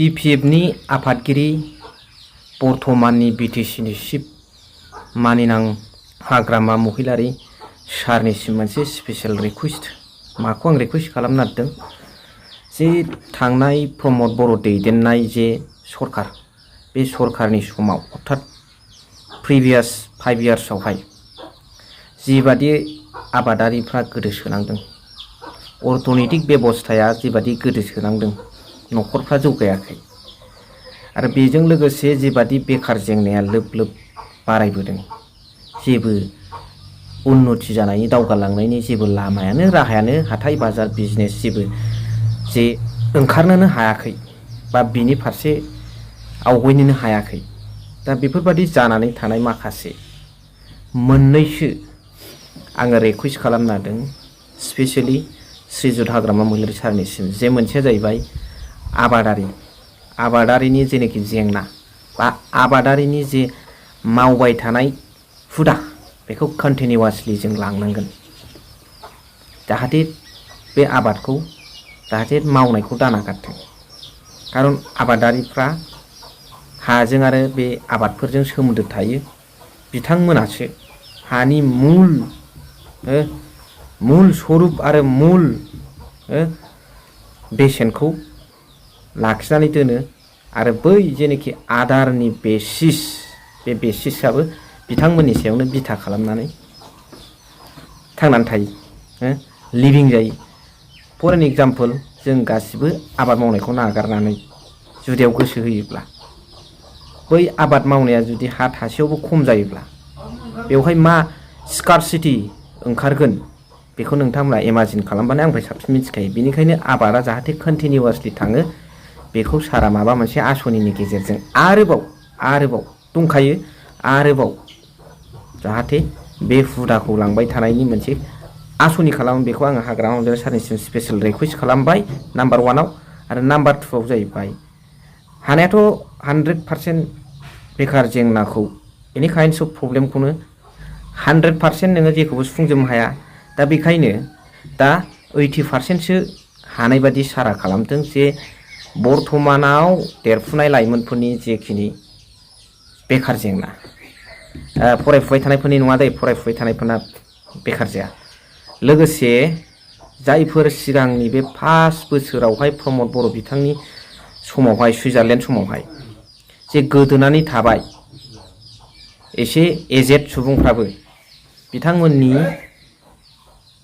BPF नि आफादगिरि बर्थमाननि BTC chief मानिनां हाग्रामा महिलारि सारनिसिम मोनसे स्पेशल रिक्वेस्ट माखौ आं रिक्वेस्ट खालामनो नागिरदों जे थांनाय प्रमद बर' दैदेननाय जे सरकार बे सरकारनि समाव अर्थात प्रिभियास 5 इयार्सआवहाय जिबादि आबादारिफ्रा गोदोसोनांदों अर्थनैतिक बेबस्थाया जिबादि गोदोसोनांदों न'खरफ्रा जौगायाखै आरो बेजों लोगोसे जिबादि बेकार जेंनाया लोब लोब बारायबोदों जेबो उन्नति जानायनि दावगालांनायनि जेबो लामायानो राहायानो हाथाय बाजार बिजनेस जेबो जे ओंखारनोनो हायाखै बा बिनि फारसे आवगायनोनो हायाखै दा बेफोरबादि जानानै थानाय माखासे मोननैसो आङो रिक्वेस्ट खालामनो नागिरदों स्पेशली श्रीजुत हाग्रामा महिलारि सारनिसिम जे मोनसेया जाहैबाय आबादारिनि जेनाखि जेंना बा आबादारिनि जे मावबाय थानाय हुदा बेखौ कन्टिनिउअसलि जों लांनांगोन जाहाथे बे आबादखौ जाहाथे मावनायखौ दानागारथों खारन आबादारिफ्रा हाजों आरो बे आबादफोरजों सोमोन्दो थायो बिथांमोनासो हानि मूल स्वरूप आरो मूल बेसेनखौ लाखिनानै दोनो आरो बै जेनाखि आदारनि बेसिस बे बेसिसआबो बिथांमोननि सायावनो बिथा खालामनानै थांनानै थायो लिभिं जायो फर एन एग्जाम्पल जों गासिबो आबाद मावनायखौ नागारनानै जुदियाव गोसो होयोब्ला बै आबाद मावनाया जुदि हा थासेयावबो खम जायोब्ला बेवहाय मा स्कार्सिटी ओंखारगोन बेखौ नोंथांमोना इमाजिन खालामबानो आंनिफ्राय साबसिन मिथिखायो बेनिखायनो आबादा जाहाथे कन्टिनिउअसलि थाङो बेखौ सारा माबा मोनसे आसनिनि गेजेरजों आरोबाव दंखायो आरोबाव जाहाथे बे हुदाखौ लांबाय थानायनि मोनसे आसनि खालामो बेखौ आङो हाग्रामा महिलारि सारनिसिम स्पेशल रिक्वेस्ट खालामबाय नाम्बार 1 आव आरो नाम्बार 2 आव जाहैबाय हानायाथ' 100% बेकार जेंनाखौ एनि काइन्डस अफ प्रब्लेमखौनो 100% नोङो जेखौबो सुफुंजोबनो हाया दा बेखायनो दा 80%सो हानाय बादि सारा खालामदों जे बर्थमानाव देरफुनाय लाइमोनफोरनि जेखिनि बेकार जेंना फरायफुबाय थानायफोरनि नङा दे फरायफुबाय थानायफोरना बेकार जाया लोगोसे जायफोर सिगांनि बे फार्स्ट बोसोरावहाय प्रमद बर' बिथांनि समावहाय सुइजारलेण्ड समावहाय जे गोदोनानै थाबाय एसे एजेड सुबुंफ्राबो बिथांमोननि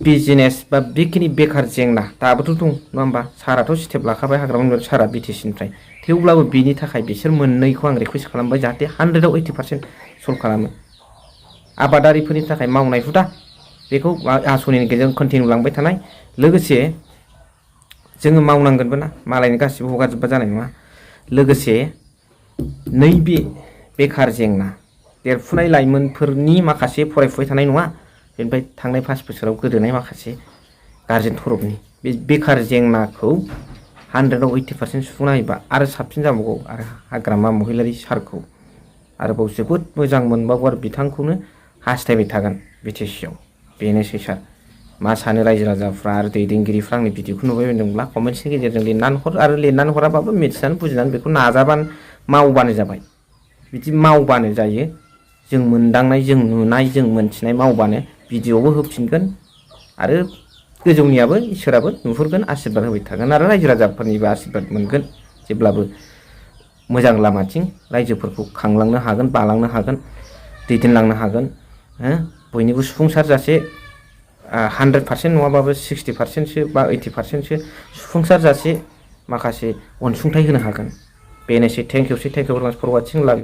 बिजनेस बा बेखिनि बेकार जेंना दाबोथ' दं नङा होमबा साराथ' स्टेप लाखाबाय हाग्रामा महिलारि सारा BTCनिफ्राय थेवब्लाबो बिनि थाखाय बिसोर मोननैखौ आं रिक्वेस्ट खालामबाय जाहाथे 100 आव 80% सल्भ खालामो आबादारिफोरनि थाखाय मावनाय हुदा बेखौ आसनिनि गेजेरजों कन्टिनिउ लांबाय थानाय लोगोसे जोङो मावनांगोनबो ना मालायनि गासिबो हगारजोबबा जानाय नङा लोगोसे नैबे बेकार जेंना देरफुनाय लाइमोनफोरनि माखासे फरायफुबाय थानाय नङा बेनिफ्राय थांनाय 5 बोसोराव गोदोनाय माखासे गारजेन थरफनि बे बेकार जेंनाखौ 100 आव 80% सुफुंना होयोबा आरो साबसिन जाबावगौ आरो हाग्रामा महिलारि सारखौ आरोबाव जोबोद मोजां मोनबावो आरो बिथांखौनो हास्थायबाय थागोन BTCआव बेनोसै सार मा सानो रायजो राजाफ्रा आरो दैदेनगिरिफ्रा आंनि भिडिअखौ नुबाय बायदोंब्ला कमेन्ट्सनि गेजेरजों लिरनानै हर आरो लिरनानै हराबाबो मिथिनानै बुजिनानै बेखौ नाजाबानो मावबानो जाबाय बिदि मावबानो जायो जों मोनदांनाय जों नुनाय जों मोनथिनाय मावबानो भिडिअबो होफिनगोन आरो गोजौनियाबो इसोराबो नुहुरगोन आशीर्बाद होबाय थागोन आरो रायजो राजाफोरनिबो आशीर्बाद मोनगोन जेब्लाबो मोजां लामाथिं रायजोफोरखौ खांलांनो हागोन बालांनो हागोन दैदेनलांनो हागोन बयनिबो सुफुंसार जासे 100% नङाबाबो 60%सो बा 80%सो सुफुंसार जासे माखासे अनसुंथाइ होनो हागोन बेनोसै थेंक इउ फर वाचिं लाभ